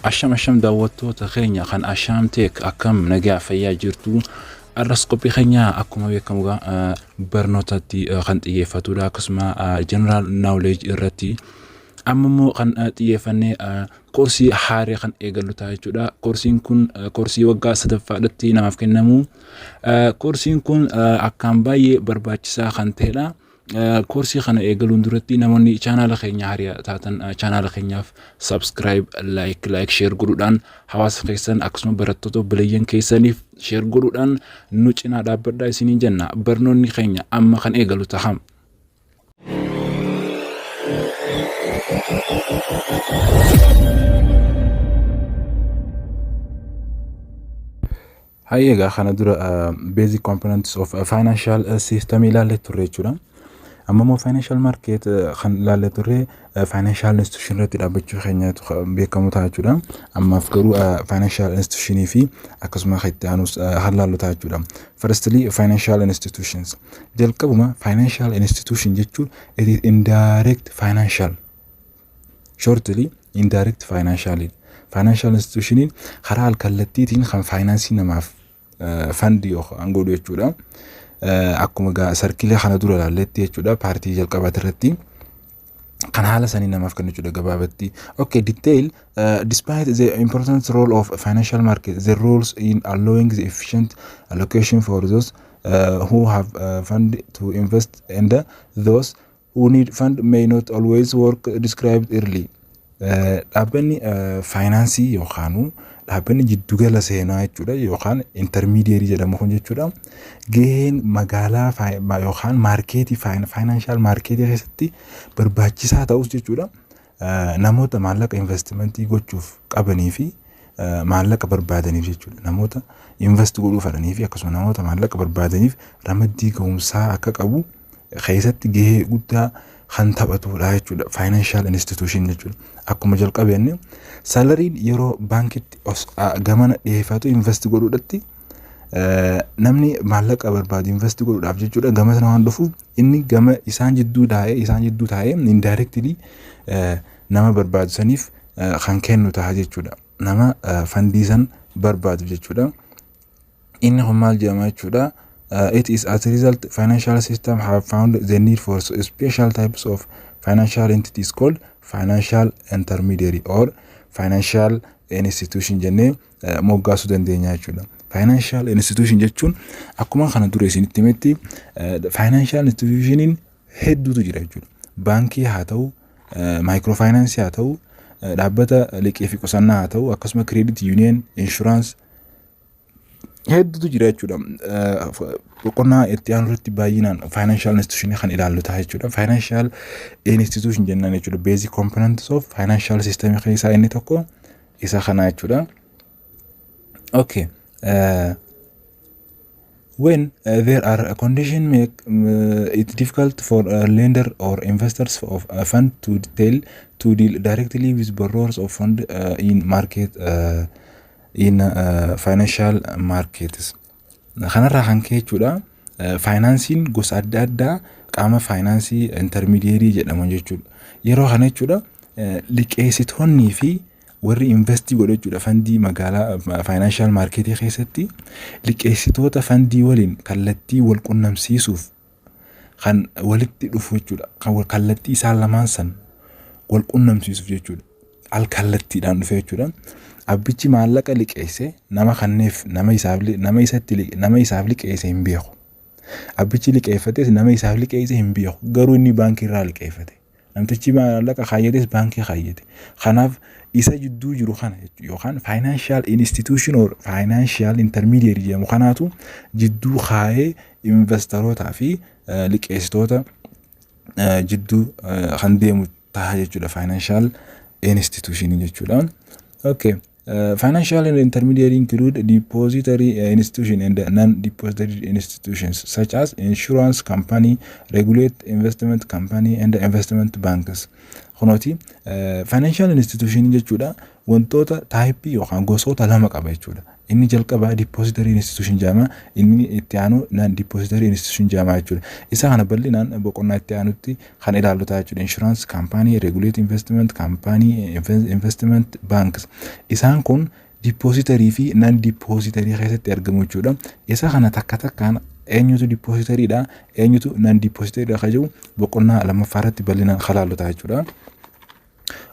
Asham asham, daawwattoota keenya kan Ashaam Tech, akkam nagaa fayyaa jirtu? Arras qophii keenya akkuma beekamu barnootatti kan xiyyeeffatudha, akkasuma general knowledge irratti. Amma immoo kan xiyyeeffannee koorsii haaraa kan eegallu ta'a jechuudha. Koorsiin kun koorsii waggaa sadaffaadhatti namaaf kennamu. Koorsiin kun akkaan baay'ee barbaachisaa kan ta'edha. Koorsii kana eegaluun duratti namoonni chaanaala keenya haaraa taatan chaanaala keenyaaf subscribe, like, share godhuudhaan hawaasa keessan akkasuma barattoota obboleeyyan keessaniif share godhuudhaan nu cinaa dhaabbadhaa isiniin jenna. Barnoonni keenya amma kan eegalu ta'a. Hayyee, egaa kana dura basic components of financial system ilaallee turre jechuudha. Amma immoo financial market kan ilaallee turre financial institution irratti dhaabbachuu keenyatu beekamu ta'a jechuudha. Ammaaf garuu financial institutionii fi akkasuma kan itti aanus kan ilaallu ta'a jechuudha. Firstly, financial institutions. Jalqabuma financial institution jechuun it is indirect financial. Shortly, indirect financial. Financial institutioniin karaa alkallattiitiin kan faayinaansii namaaf fund yookaan godhu jechuudha. Akkuma gaa sarkilee kana dura ilaalletti jechuudha, paartii jalqabaati irratti kan haala sanii namaaf kennu jechuudha gabaabatti. Okay, detail. Despite the important role of financial market, the roles in allowing the efficient allocation for those who have fund to invest and those who need fund may not always work described early. Dhaabbanni faayinaansii yookaan dhaabbanni jiddugala seenaa jechuudha, yookaan intermediary jedhamu kun jechuudha. Gaheen magaalaa yookaan maarkeetii, financial maarkeetii keessatti barbaachisaa ta'us jechuudha. Namoota maallaqa investimentii gochuuf qabanii fi maallaqa barbaadaniif jechuudha. Namoota invest godhuu fedhanii fi akkasuma namoota maallaqa barbaadaniif ramaddii ga'umsaa akka qabu keessatti gahee guddaa kan taphatudha jechuudha. Financial institution jechuudha. Akkuma jalqabeenni salaryiin yeroo baankitti gamana dhiyeeffatu invest godhuudhatti namni maallaqa barbaadu invest godhuudhaaf jechuudha gama sana waan dhufuuf, inni gama isaan jidduu taa'ee indirectly nama barbaadu saniif kan kennu ta'a jechuudha. Nama fundii san barbaadu jechuudha. Inni kun maal jedhama jechuudha? It is as a result financial system have found the need for special types of financial entities called financial intermediary or financial institution jennee moggaasuu dandeenya jechuudha. Financial institution jechuun akkuma kana dura isinitti himetti financial institutioniin hedduutu jira jechuudha. Baankii haa ta'u, microfinance haa ta'u, dhaabbata liqii fi qusannaa haa ta'u, akkasuma credit union, insurance hedduutu jira jechuudha. Boqonnaa itti aanu irratti baay'inaan financial institution kan ilaallu ta'a jechuudha. Financial institution jennaan jechuudha. Basic components of financial system keessaa inni tokko isa kana jechuudha. Okay. When there are a condition make it difficult for a lender or investors of a fund to tell to deal directly with borrowers of fund in market in financial markets. Kanarraa kan ka'e jechuudha, faayinaansiin gosa adda addaa qaama faayinaansii intermediary jedhamu jechuudha. Yeroo kana jechuudha, liqeessitoonnii fi warri invest godhu jechuudha fundii magaalaa financial maarkeetii keessatti liqeessitoota fundii waliin kallattii wal qunnamsiisuuf kan walitti dhufu jechuudha. Kan kallattii isaan lamaan san wal qunnamsiisuuf jechuudha. Al kallattiidhaan dhufe jechuudha. Abbichi maallaqa liqeesse nama kanneef nama isatti nama isaaf liqeesse hin beeku. Abbichi liqeeffates nama isaaf liqeesse hin beeku. Garuu inni baankii irraa liqeeffate. Namtichi maallaqa kaayyates baankii kaayyate. Kanaaf isa jidduu jiru kana yookaan financial institution or financial intermediary jedhamu kanaatu jidduu kaayee investorootaa fi liqeessitoota jidduu kan deemu ta'a jechuudha financial institution jechuudha. Okay. Financial intermediary include depository institution and non-depository institutions such as insurance company, regulate investment company and investment banks. Kunooti financial institution jechuudha, wantoota type yookaan gosoota lama qaba jechuudha. Inni jalqabaa depository institution jedhama. Inni itti aanu non depository institution jedhama jechuudha. Isa kana bal'inaan boqonnaa itti aanutti kan ilaallu ta'a jechuudha. Insurance company, regulate investment company, investment banks. Isaan kun depository fi non depository keessatti argamu jechuudha. Isa kana takka takkaan eenyutu depositoryidha, eenyutu non depositoryidha kan jedhu boqonnaa lammaffaa irratti bal'inaan kan ilaallu ta'a jechuudha.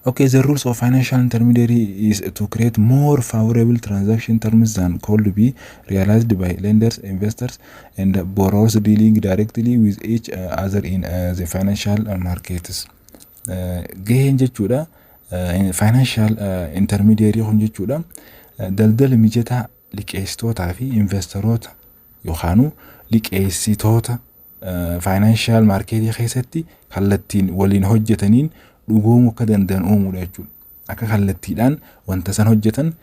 Okay, the rules of financial intermediary is to create more favorable transaction terms than could be realized by lenders, investors, and borrowers dealing directly with each other in the financial markets. Gaheen jechuudha financial intermediary kun jechuudha daldala mijataa liqeessitootaa fi investoroota yookaanuu liqeessitoota financial marketii keessatti kallattiin waliin hojjetaniin dhugoomuu akka danda'an uumuudha jechuudha. Akka kallattiidhaan wanta san hojjetan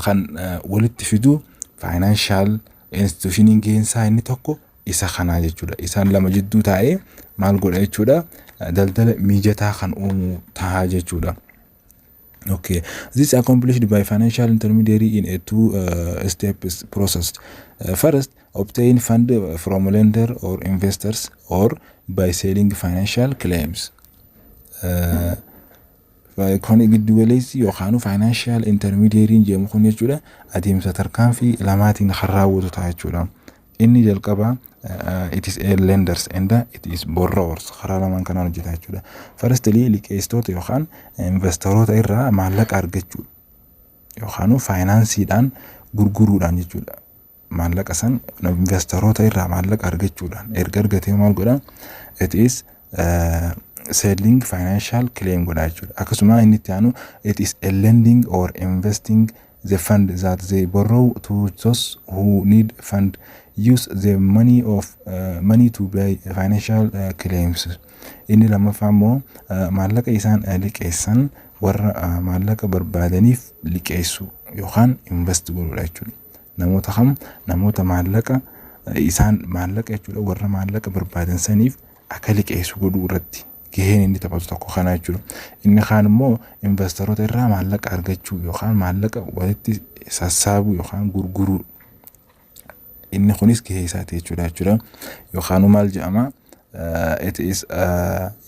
kan walitti fidu financial institutioniin gaheensaa inni tokko isa kanaa jechuudha. Isaan lama jidduu taa'ee maal godha jechuudha? Daldala mijataa kan uumu ta'a jechuudha. Okay, this is accomplished by financial intermediary in a two steps process. First, obtain fund from lender or investors or by selling financial claims. Kun giddu galeessi yookaan financial intermediary jedhamu kun jechuudha adeemsa tarkaanfii lamaatiin kan raawwatu ta'a jechuudha. Inni jalqabaa it is a lenders and it is borrowers, karaa lamaan kanaan hojjeta jechuudha. Firstly, liqeessitoota yookaan investoroota irraa maallaqa argachuu yookaan faayinaansiidhaan gurguruudhaan jechuudha. Maallaqa san investoroota irraa maallaqa argachuudhaan erga argatee maal godha? It is selling financial claim godha jechuudha. Akkasuma inni itti aanu it is a lending or investing the fund that they borrow to those who need fund, use the money of money to buy financial claims. Inni lammaffaa immoo maallaqa isaan liqeessan warra maallaqa barbaadaniif liqeessu yookaan invest godhudha jechuudha. Namoota kam? Namoota maallaqa isaan maallaqa jechuudha warra maallaqa barbaadan saniif akka liqeessu godhuu irratti gaheen inni taphatu tokko kana jechuudha. Inni kaan immoo investoroota irraa maallaqa argachuu yookaan maallaqa walitti sassaabuu yookaan gurguruu. Inni kunis gahee isaati jechuudha. Yookaan maal jedhama? It is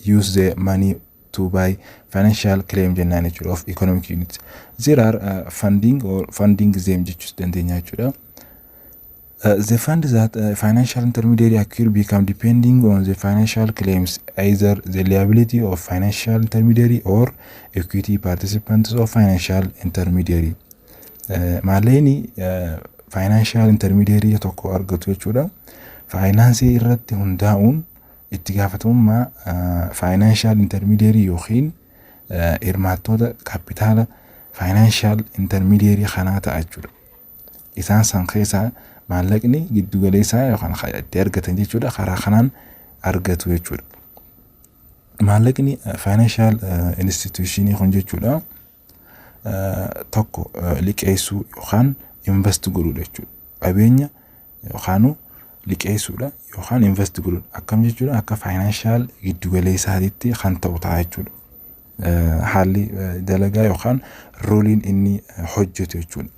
use the money to buy financial claim jennaan jechuudha of economic units. There are funding or funding them jechuus dandeenya jechuudha. The fund that financial intermediary acquire become depending on the financial claims, either the liability of financial intermediary or equity participants of financial intermediary. Maallaqni financial intermediary tokko argatu jechuudha. Faayinaansii irratti hundaa'uun itti gaafatamummaa financial intermediary yookiin hirmaattoota kaapitaala financial intermediary kanaa ta'a jechuudha. Isaan san keessaa maallaqni giddu galeessaa yookaan itti argatan jechuudha karaa kanaan argatu jechuudha. Maallaqni financial institutionii kun jechuudha tokko liqeessuu yookaan invest godhuudha jechuudha. Qabeenya yookaan liqeessuudha yookaan invest godhuudha. Akkam jechuudha? Akka financial giddu galeessaatitti kan ta'u ta'a jechuudha. Haalli dalagaa yookaan roleiin inni hojjetu jechuudha.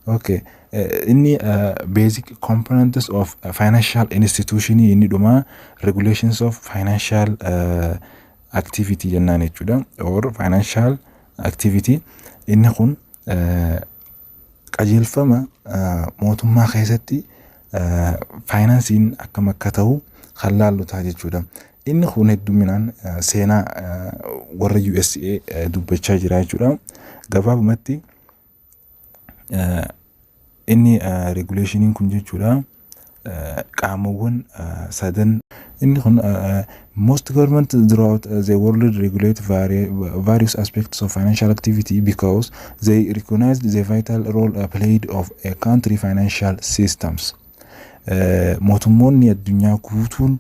Okay. Inni basic components of financial institution inni dhumaa regulations of financial activity jennaan jechuudha. Or financial activity inni kun qajeelfama mootummaa keessatti faayinaansiin akkam akka ta'u kan laallu ta'a jechuudha. Inni kun hedduminaan seenaa warra USA dubbachaa jira jechuudha. Gabaabumatti inni regulationiin kun jechuudha qaamawwan sadan inni kun most government throughout the world regulate various aspects of financial activity because they recognize the vital role played of a country financial systems. Mootummoonni addunyaa guutuun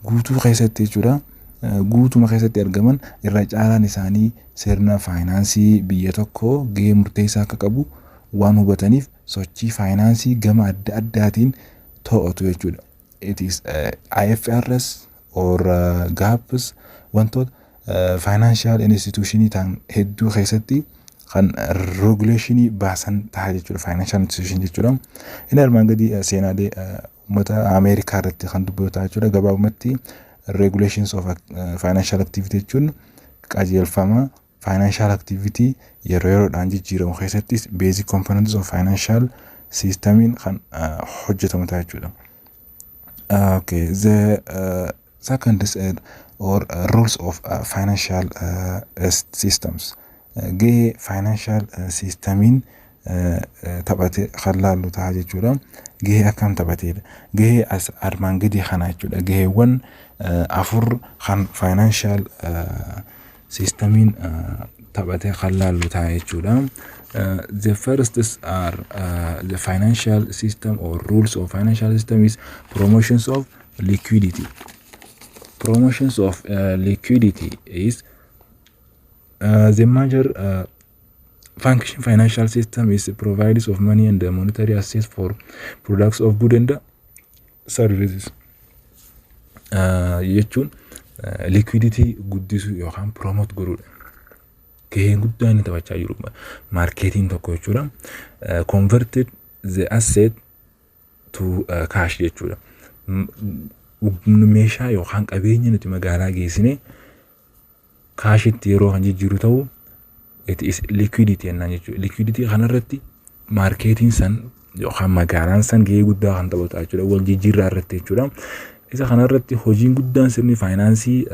guutuu keessatti jechuudha guutuma keessatti argaman irra caalaan isaanii sirna faayinaansii biyya tokkoo gahee murteessaa akka qabu waan hubataniif sochii faayinaansii gama adda addaatiin to'atu jechuudha. It is IFRS or GAAPs wantoota financial institutionii ta'an hedduu keessatti Kan regulationii baasan ta'a jechuudha financial institution jechuudha. Inni armaan gadii seenaalee uummata Ameerikaa irratti kan dubbatu ta'a jechuudha. Gabaabumatti, regulations of financial activity jechuun qajeelfama financial activity yeroo yeroodhaan jijjiiramu keessattis basic components of financial systemiin kan hojjetamu ta'a jechuudha. Okay, the second is or rules of financial systems. Gahee financial systemiin taphate kan laallu ta'a jechuudha. Gahee akkam taphateedha? Gahee as armaan gadii kana jechuudha. Gaheewwan afur kan financial systemiin taphate kan laallu ta'a jechuudha. The first is are the financial system or rules of financial system is promotions of liquidity. Promotions of liquidity is the major function financial system is provides of money and the monetary assets for products of good and services. Jechuun liquidity guddisuu yookaan promote godhuudha. Gaheen guddaa inni taphachaa jiru marketiin tokko jechuudha. Converted the asset to cash jechuudha. Meeshaa yookaan qabeenya nuti magaalaa geessine cashitti yeroo kan jijjiiru ta'u, it is liquidity jennaan jechuudha. Liquidity kanarratti marketiin san yookaan magaalaan san gahee guddaa kan taphatu jechuudha. Wal jijjiirraa irratti jechuudha. Isa kanarratti hojiin guddaan sirni faayinaansii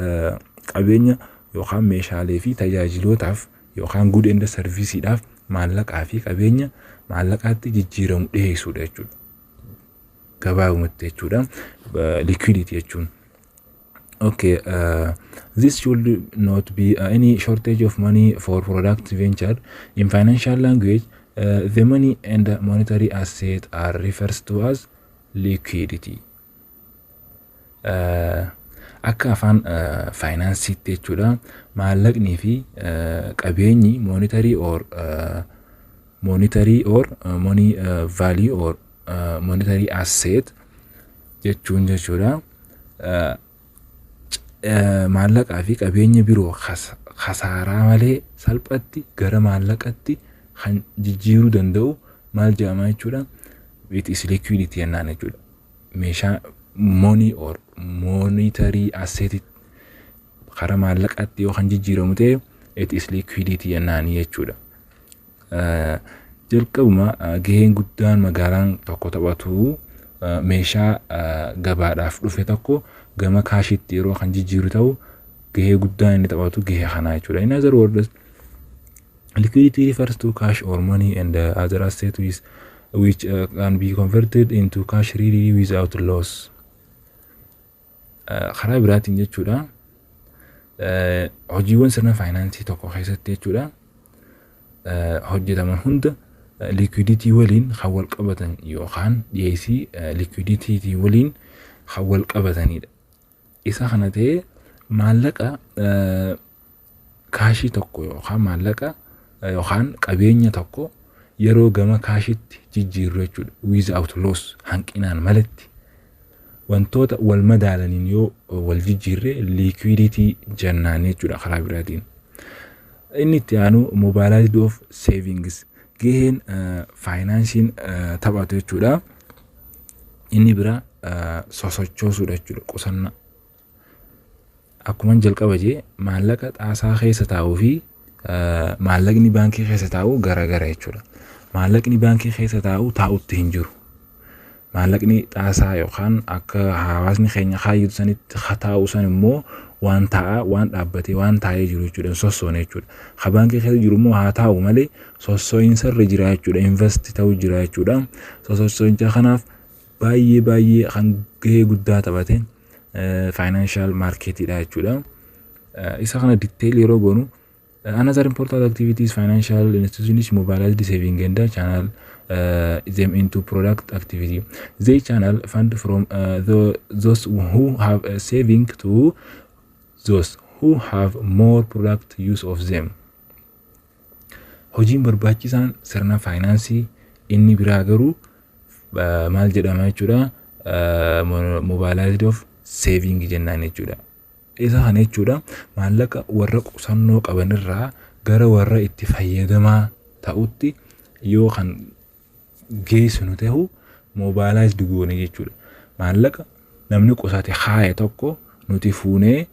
qabeenya yookaan meeshaalee fi tajaajilootaaf yookaan good and serviceiidhaaf maallaqaa fi qabeenya maallaqaatti jijjiiramu dhiyeessuudha jechuudha. Gabaabumatti jechuudha. Liquidity jechuun. Okay, this should not be any shortage of money for product venture. In financial language, the money and the monetary asset are refers to as liquidity. Akka afaan faayinaansiitti jechuudha, maallaqnii fi qabeenyi monetary or money value or monetary asset jechuun jechuudha. Maallaqaa fi qabeenya biroo kasaaraa malee salphatti gara maallaqatti kan jijjiiruu danda'u maal jedhama jechuudha? It is liquidity jennaan jechuudha. Meeshaa money or monetary asset karaa maallaqaatti yoo kan jijjiiramu ta'e, it is liquidity jennaanii jechuudha. Jalqabuma gaheen guddaan magaalaan tokko taphatu meeshaa gabaadhaaf dhufe tokko gama cashitti yeroo kan jijjiiru ta'u, gahee guddaan inni taphatu gahee kanaa jechuudha. In other words, liquidity refers to cash or money and other asset which can be converted into cash readily without loss. Karaa biraatiin jechuudha, hojiiwwan sirna faayinaansii tokko keessatti jechuudha hojjetaman hunda liquidity waliin kan wal qabatan yookaan dhiyeessii liquidity waliin kan wal qabatanidha. Isa kana ta'ee maallaqa cashii tokko yookaan maallaqa yookaan qabeenya tokko yeroo gama cashitti jijjiirru jechuudha. Without loss, hanqinaan malatti wantoota wal madaalaniin yoo wal jijjiirre, liquidity jennaan jechuudha karaa biraatiin. Inni itti aanu mobilized of savings, gaheen faayinaansiin taphatu jechuudha. Inni biraa sosochoosuudha jechuudha, qusannaa. Akkuma jalqaba jee, maallaqa xaasaa keessa taa'uu fi maallaqni baankii keessa taa'u garagara jechuudha. Maallaqni baankii keessa taa'u taa'utti hin jiru. Maallaqni xaasaa yookaan akka hawaasni keenya kaayyatu sanitti taa'u san immoo waan taa'aa, waan dhaabbatee, waan taa'ee jiru jechuudha, hin sossoone jechuudha. Ka baankii keessa jiru immoo haa taa'u malee sossoo'insa irra jira jechuudha, invest ta'uu jira jechuudha. Sossoo'insa kanaaf baay'ee baay'ee kan gahee guddaa taphate financial marketiidha jechuudha. Isa kana detail yeroo goonu, another important activity is financial institutions mobilized saving and channel them into product activity. They channel fund from those who have a saving to those who have more product use of them. Hojiin barbaachisaan sirna faayinaansii inni biraa garuu maal jedhama jechuudha? Mobilized of saving jennaan jechuudha. Isa kana jechuudha, maallaqa warra qusannoo qabanirraa gara warra itti fayyadamaa ta'utti yoo kan geessinu ta'u mobilized goone jechuudha. Maallaqa namni qusate haaya tokko nuti fuunee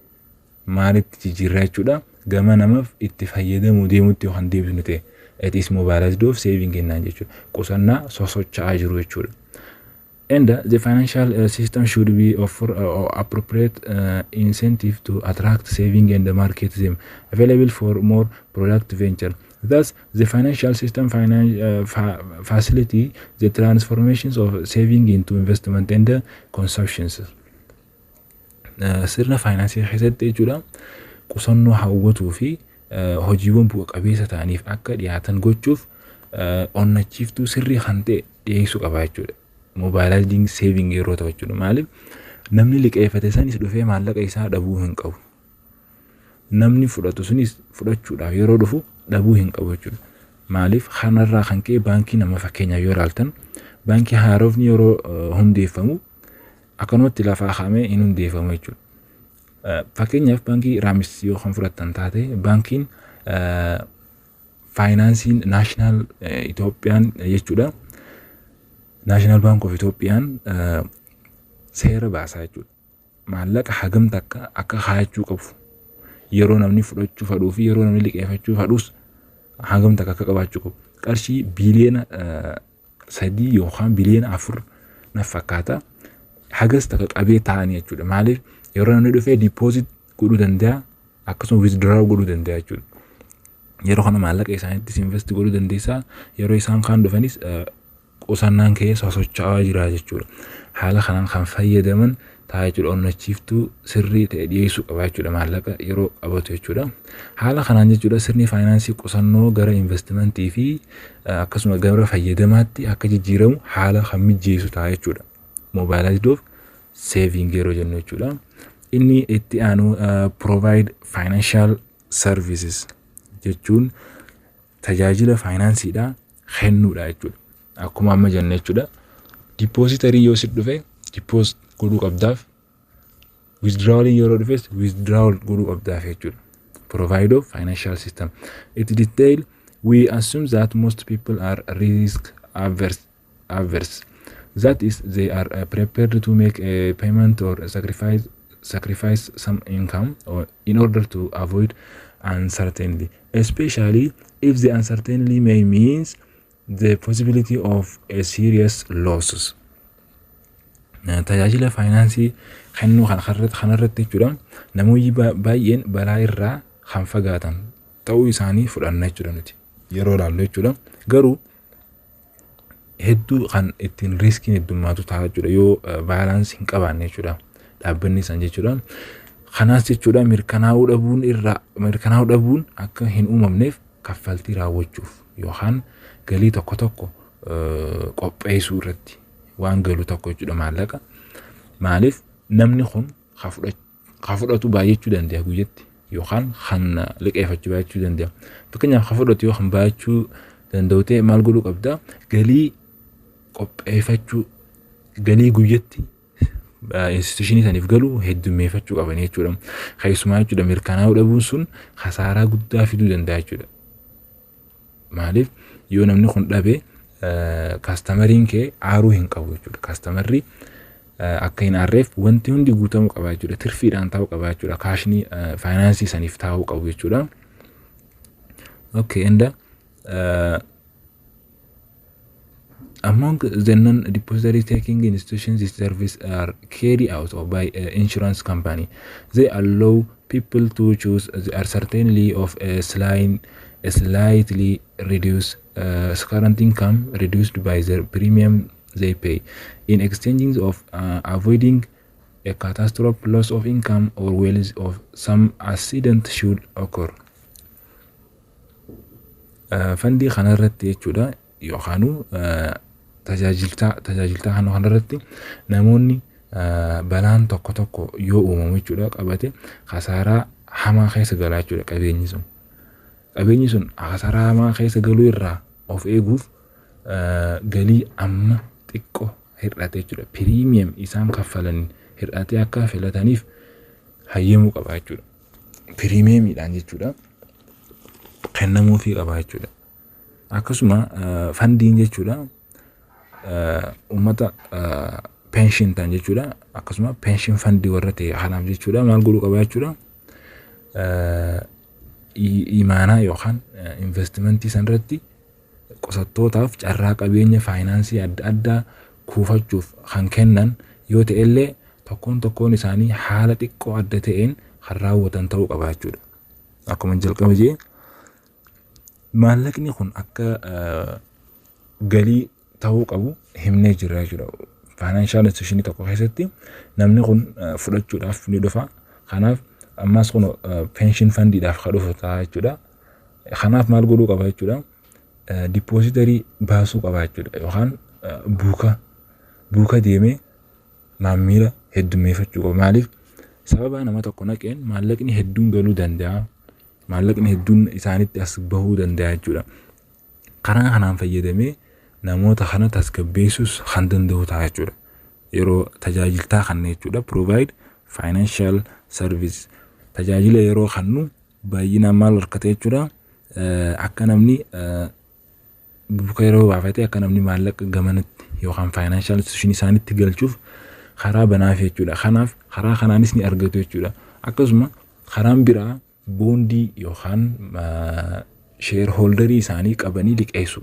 maalitti jijjiirraa jechuudha? Gama namaaf itti fayyadamuu deemutti yoo kan deebisnu ta'e, it is mobilized of saving jennaan jechuudha. Qusannaa sosocho'aa jiru jechuudha. And the financial system should be offer appropriate incentive to attract saving and market them available for more product venture. Thus, the financial system facility the transformations of saving into investment and consumptions. Sirna faayinaansii keessatti jechuudha, qusannoo hawwatuu fi hojiiwwan bu'a qabeessa ta'aniif akka dhiyaatan gochuuf onnachiiftuu sirrii kan ta'e dhiyeessuu qaba jechuudha. Mobilizing saving yeroo ta'u jechuudha. Maaliif? Namni liqeeffate sanis dhufee maallaqa isaa dhabuu hin qabu. Namni fudhatu sunis fudhachuudhaaf yeroo dhufu dhabuu hin qabu jechuudha. Maaliif? Kanarraa kan ka'e baankii nama fakkeenyaaf yoo ilaaltan, baankii haarofni yeroo hundeeffamu akkanumatti lafaa kaa'amee hin hundeeffamu jechuudha. Fakkeenyaaf baankii Raamis yoo kan fudhattan taate, baankiin faayinaansiin National Itoophiyaan jechuudha. National Bank of Itoophiyaan seera baasaa jechuudha. Maallaqa hagam takka akka kaayachuu qabu, yeroo namni fudhachuu fedhuu fi yeroo namni liqeeffachuu fedhus hagam takka akka qabaachuu qabu. Qarshii 3 biliyoona yookaan 4 biliyoona na fakkaata. Hagas takka qabee taa'anii jechuudha. Maaliif? Yeroo namni dhufee deposit godhuu danda'a, akkasuma withdraw godhuu danda'a jechuudha. Yeroo kana maallaqa isaaniittis invest godhuu dandeessaa, yeroo isaan kaan dhufanis qusannaan kee sosocho'aa jira jechuudha. Haala kanaan kan fayyadaman ta'a jechuudha. Onnachiiftuu sirrii ta'e dhiyeessuu qaba jechuudha maallaqa yeroo qabatu jechuudha. Haala kanaan jechuudha, sirni faayinaansii qusannoo gara investimentii fi akkasuma gara fayyadamaatti akka jijjiiramu haala kan mijeessu ta'a jechuudha. Mobilized of saving yeroo jennu jechuudha. Inni itti aanu provide financial services jechuun tajaajila faayinaansiidhaa kennuudha jechuudha. Akkuma amma jenne jechuudha. Depositorii yoo si dhufe deposit godhuu qabdaaf. Withdrawaliin yeroo dhufes withdrawal godhuu qabdaaf jechuudha. Provide of financial system. It detail we assume that most people are risk averse. That is, they are prepared to make a payment or sacrifice some income or in order to avoid uncertainty, especially if the uncertainty may means the possibility of a serious losses. Tajaajila faayinaansii kennuu kanarratti jechuudha, namoonni baay'een balaa irraa kan fagaatan ta'uu isaanii fudhanna jechuudha nuti yeroo ilaallu jechuudha. Garuu hedduu kan ittiin riskiin heddummaatu ta'a jechuudha yoo balance hin qabaanne jechuudha dhaabbanni isaan jechuudha. Kanaas jechuudha, mirkanaa'uu dhabuun akka hin uumamneef kaffaltii raawwachuuf yookaan galii tokko tokko qopheessuu irratti waan galu tokko jechuudha maallaqa. Maaliif? Namni kun ka fudhatu baay'achuu danda'a guyyatti yookaan kan liqeeffachuu baay'achuu danda'a. Fakkeenyaaf ka fudhatu yoo kan baay'achuu danda'u ta'e, maal godhuu qabda? Galii qopheeffachuu, galii guyyatti institutionii saniif galu heddummeeffachuu qaban jechuudha. Keessumaa jechuudha, mirkanaa'uu dhabuun sun kasaaraa guddaa fiduu danda'a jechuudha. Maaliif? Yoo namni kun dhabe customeriin kee aaruu hin qabu jechuudha. Customerri akka hin aarreef wanti hundi guutamuu qaba jechuudha. Tirfiidhaan taa'uu qaba jechuudha. Cashnii faayinaansii saniif taa'uu qabu jechuudha. Okay, and among the non-depository taking institutions, this service are carried out by insurance company. They allow people to choose the uncertainty of a slightly reduced current income reduced by the premium they pay in exchange of avoiding a catastrophe loss of income or wealth of some accident should occur. Fundii kanarratti jechuudha, yookaanuu tajaajiltaa kanarratti namoonni balaan tokko tokko yoo uumamu jechuudha qabate kasaaraa hamaa keessa galaa jechuudha qabeenyi sun. Qabeenyi sun kasaaraa hamaa keessa galuu irraa of eeguuf galii amma xiqqoo hir'ate jechuudha. Premium isaan kaffalan hir'atee akka filataniif hayyamuu qaba jechuudha. Premiumiidhaan jechuudha. kennamuufii qaba jechuudha. Akkasuma fundiin jechuudha uummata pension ta'an jechuudha. Akkasuma pension fundii warra ta'e kanaaf jechuudha maal godhuu qaba jechuudha. Imaanaa yookaan investmentii sanarratti qusattootaaf carraa qabeenya faayinaansii adda addaa kuufachuuf kan kennan yoo ta'e illee, tokkoon tokkoon isaanii haala xiqqoo adda ta'een kan raawwatan ta'uu qaba jechuudha. Akkuma jalqaba jee, maallaqni kun akka galii ta'uu qabu himnee jirra jechuudha. Financial institutionii tokko keessatti namni kun fudhachuudhaaf ni dhufa. Kanaaf ammas kun pension fundiidhaaf kan dhufu ta'a jechuudha. Kanaaf maal godhuu qaba jechuudha? Depositorii baasuu qaba jechuudha. Yookaan buuka deemee maamila heddummeeffachuu qaba. Maaliif? Sababa nama tokko naqeen maallaqni hedduun galuu danda'a. Maallaqni hedduun isaanitti as bahuu danda'a jechuudha. Karaa kanaan fayyadamee namoota kana tasgabbeessuus kan danda'u ta'a jechuudha. Yeroo tajaajiltaa kanna jechuudha. Provide financial service. Tajaajila yeroo kennu baay'inaan maal harkata jechuudha? Akka namni buuka yeroo baafate, akka namni maallaqa gamanatti yookaan financial institution isaanitti galchuuf karaa banaaf jechuudha. Kanaaf karaa kanaanis ni argatu jechuudha. Akkasuma karaan biraa bondii yookaan shareholderii isaanii qabanii liqeessu.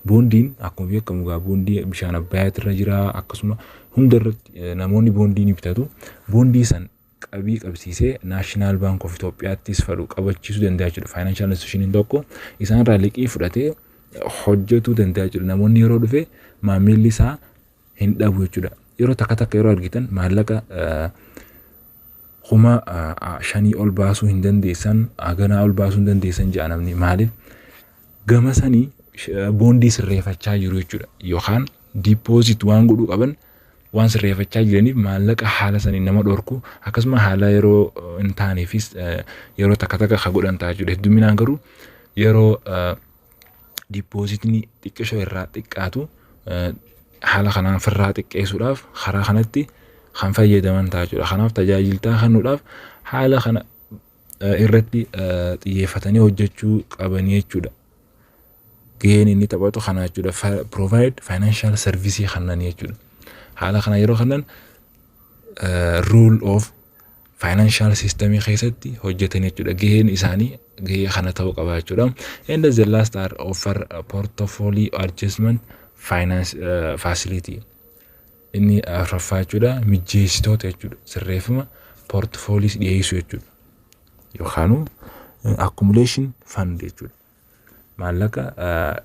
Bondiin akkuma beekamu egaa bondii bishaan Abbayyaatu irra jira, akkasuma hunda irratti namoonni bondii ni bitatu. Bondii san qabii qabsiisee National Bank of Itoophiyaattis fedhu qabachiisuu danda'a jechuudha. Financial institutioniin tokko isaanirraa liqii fudhatee hojjetuu danda'a jechuudha. Namoonni yeroo dhufe maamilli isaa hin dhabu jechuudha. Yeroo takka takka yeroo argitan maallaqa 5,000 ol baasuu hin dandeessan, haganaa ol baasuu hin dandeessan jedha namni. Maaliif? Gama sanii bondii sirreeffachaa jiru jechuudha. Yookaan deposit waan godhuu qaban waan sirreeffachaa jiraniif maallaqa haala saniin nama dhorku, akkasuma haala yeroo hin taaneefis yeroo takka takka ka godhan ta'a jechuudha. Hedduminaan garuu yeroo depositni xiqqishoo irraa xiqqaatu haala kanaan ofirraa xiqqeessuudhaaf karaa kanatti kan fayyadaman ta'a jechuudha. Kanaaf tajaajiltaa kennuudhaaf haala kana irratti xiyyeeffatanii hojjechuu qabanii jechuudha. Gaheen inni taphatu kana jechuudha. Provide financial service kennanii jechuudha. Haala kana yeroo kennan rule of financial system keessatti hojjetan jechuudha. Gaheen isaanii gahee kana ta'uu qaba jechuudha. And the last are offer portfolio adjustment finance facility. Inni afuraffaa jechuudha mijjeessitoota jechuudha. Sirreeffama portfolio dhiyeessuu jechuudha. Yookaanuu accumulation fund jechuudha. Maallaqa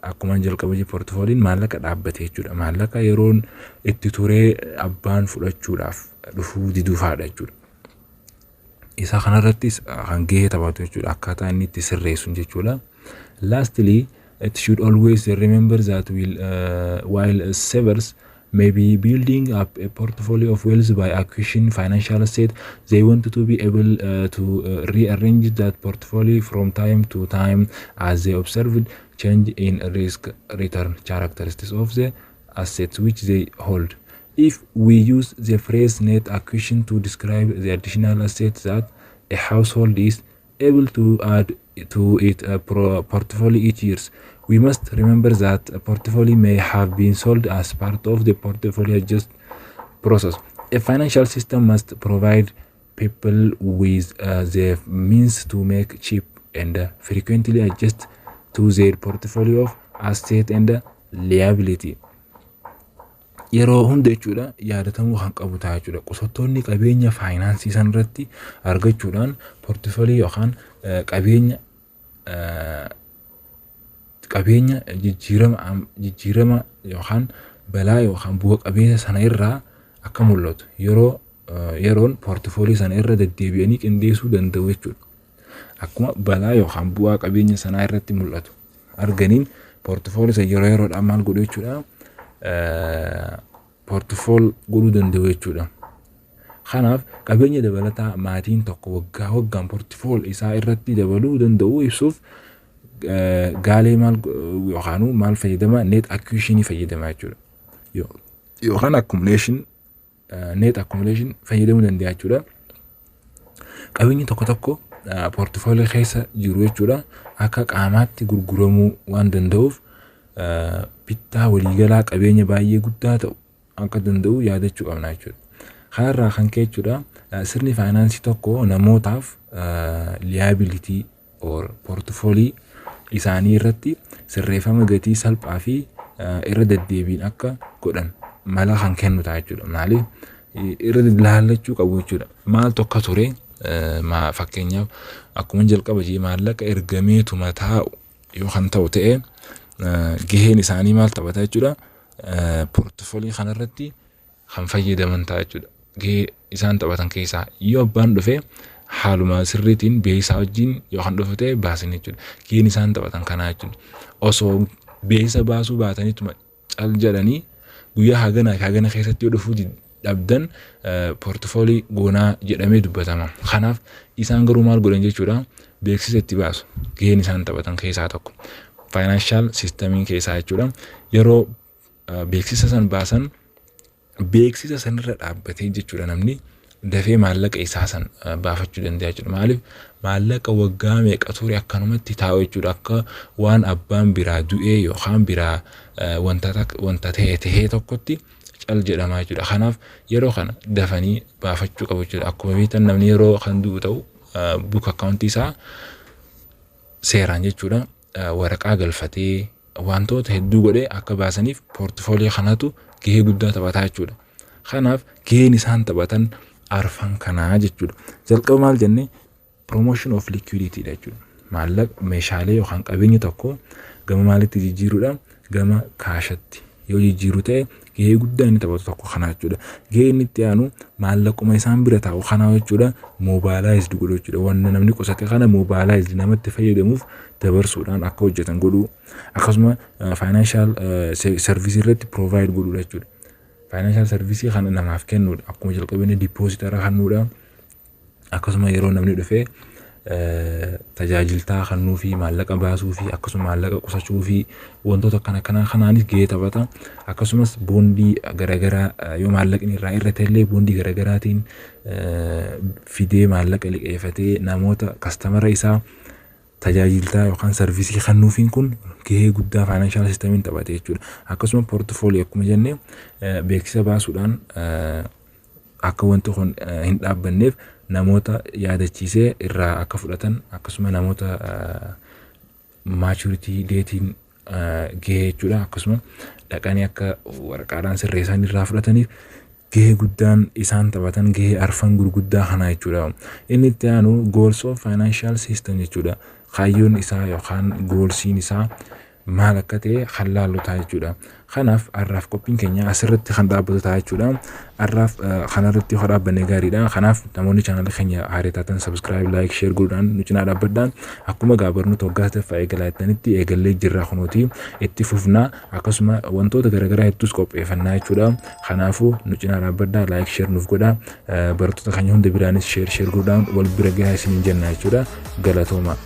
akkuma jalqaba portfolioon maallaqa dhaabbate jechuudha. Maallaqa yeroon itti turee abbaan fudhachuudhaaf dhufuu diduufaadha jechuudha. Isa kanarrattis kan gahee taphatu jechuudha. Akkaataa inni itti sirreessu jechuudha. Lastly, it should always remember that while savers may be building up a portfolio of wealth by acquisition financial asset, they want to be able to rearrange that portfolio from time to time as they observed change in risk return characteristics of the assets which they hold. If we use the phrase net acquisition to describe the additional assets that a household is able to add to its portfolio each year, we must remember that a portfolio may have been sold as part of the portfolio adjust process. A financial system must provide people with the means to make cheap and frequently adjust to their portfolio of asset and liability. Yeroo hunda jechuudha yaadatamuu kan qabu ta'a jechuudha. Qusattoonni qabeenya faayinaansii san irratti argachuudhaan portfolio yookaan qabeenya jijjiirama yookaan balaa yookaan bu'a qabeessa sana irraa akka mul'atu yeroo yeroon portfolio sana irra deddeebi'anii qindeessuu danda'u jechuudha. Akkuma balaa yookaan bu'aa qabeenya sanaa irratti mul'atu arganiin portfolio sana yeroo yeroodhaan maal godhu jechuudha? Portfolio godhuu danda'u jechuudha. Kanaaf qabeenya dabalataa maatiin tokko waggaa waggaan portfolio isaa irratti dabaluu danda'u ibsuuf gaalee maal yookaan maal fayyadama? Net acquisition fayyadama jechuudha. Yookaan accumulation, net accumulation fayyadamuu danda'a jechuudha. Qabeenyi tokko tokko portfolio keessa jiru jechuudha, akka qaamaatti gurguramuu waan danda'uuf bittaa waliigalaa qabeenya baay'ee guddaa ta'u akka danda'u yaadachuu qabna jechuudha. Kanarraa kan ka'e jechuudha, sirni faayinaansii tokko namootaaf liability or portfolio isaanii irratti sirreeffama gatii salphaa fi irra deddeebiin akka godhan mala kan kennu ta'a jechuudha. Maaliif? Irra laallachuu qabu jechuudha. Maaltu akka ture, fakkeenyaaf akkuma jalqaba jee, maallaqa ergameetuma taa'u yoo kan ta'u ta'e, gaheen isaanii maal taphata jechuudha? Portfolio kanarratti kan fayyadaman ta'a jechuudha. Gahee isaan taphatan keessaa yoo abbaan dhufe haaluma sirriitiin beeksisaa wajjin yoo kan dhufu ta'e baasan jechuudha. Gaheen isaan taphatan kanaa jechuudha. Osoo beeksisa baasuu baataniituma cal jedhanii guyyaa haganaa fi hagana keessatti yoo dhufuu dhabdan portfolio goonaa jedhamee dubbatama. Kanaaf isaan garuu maal godhan jechuudha? Beeksisa itti baasu. Gaheen isaan taphatan keessaa tokko. Financial systemiin keessaa jechuudha. Yeroo beeksisa san baasan, beeksisa sanirra dhaabbatee jechuudha, namni dafee maallaqa isaa san baafachuu danda'a jechuudha. Maaliif? Maallaqa waggaa meeqa ture akkanumatti taa'u jechuudha. Akka waan abbaan biraa du'ee yookaan biraa wanta ta'e tahee tokkotti cal jedhamaa jechuudha. Kanaaf yeroo kana dafanii baafachuu qabu jechuudha. Akkuma beektan, namni yeroo kan du'u ta'u book accountii isaa seeraan jechuudha waraqaa galfatee wantoota hedduu godhee akka baasaniif portfolio kanatu gahee guddaa taphataa jechuudha. Kanaaf gaheen isaan taphatan arfan kanaa jechuudha. Jalqaba maal jenne? Promotion of liquidity dha jechuudha. Maallaqa meeshaalee yookaan qabeenya tokko gama maalitti jijjiiruudha? Gama cashatti yoo jijjiiru ta'e gahee guddaa inni taphatu tokko kana jechuudha. Gahee inni itti aanu maallaquma isaan bira taa'u kana jechuudha, mobilized godhu jechuudha. Wanna namni qusate kana mobilized namatti fayyadamuuf dabarsuudhaan akka hojjetan godhuu, akkasuma financial service irratti provide godhuudha jechuudha. Financial service kana namaaf kennuudha. Akkuma jalqabanii depositor kennuudha. Akkasuma yeroo namni dhufee tajaajiltaa kennuu fi maallaqa baasuu fi akkasuma maallaqa qusachuu fi wantoota akkana akkanaa kanaanis gahee taphata. Akkasumas boondii garaagaraa yoo maallaqni irraa irra illee boondii garaagaraatiin fidee maallaqa liqeeffatee namoota customer isaa tajaajiltaa yookaan service kennuufiin kun gahee guddaa financial systemiin taphate jechuudha. Akkasuma portfolio akkuma jenne beeksisa baasuudhaan akka wanti kun hin dhaabbanneef namoota yaadachiisee irraa akka fudhatan, akkasuma namoota maturity dateiin gahee jechuudha. Akkasuma dhaqanii akka waraqaadhaan sirreessan irraa fudhataniif gahee guddaan isaan taphatan gahee arfan gurguddaa kana jechuudha. Inni itti aanu goals of financial system jechuudha. Kaayyoon isaa yookaan goalsiin isaa maal akka ta'e kan laallu ta'a jechuudha. Kanaaf har'aaf qophiin keenya asirratti kan dhaabbatu ta'a jechuudha. Har'aaf kanarratti yoo dhaabbanne gaariidha. Kanaaf namoonni chaanala keenya haaraa taatan subscribe, like, share godhuudhaan nu cinaa dhaabbadhaan. Akkuma gaa barnoota waggaa sadaffaa eegalaa jettanitti eegallee jirra, kunuuti itti fufnaa, akkasuma wantoota garaagaraa hedduus qopheeffannaa jechuudha. Kanaafuu nu cinaa dhaabbadhaa, like, share nuuf godhaa. Barattoota keenya hunda biraanis share share godhuudhaan wal bira gahaa isiniin jenna jechuudha. Galatooma.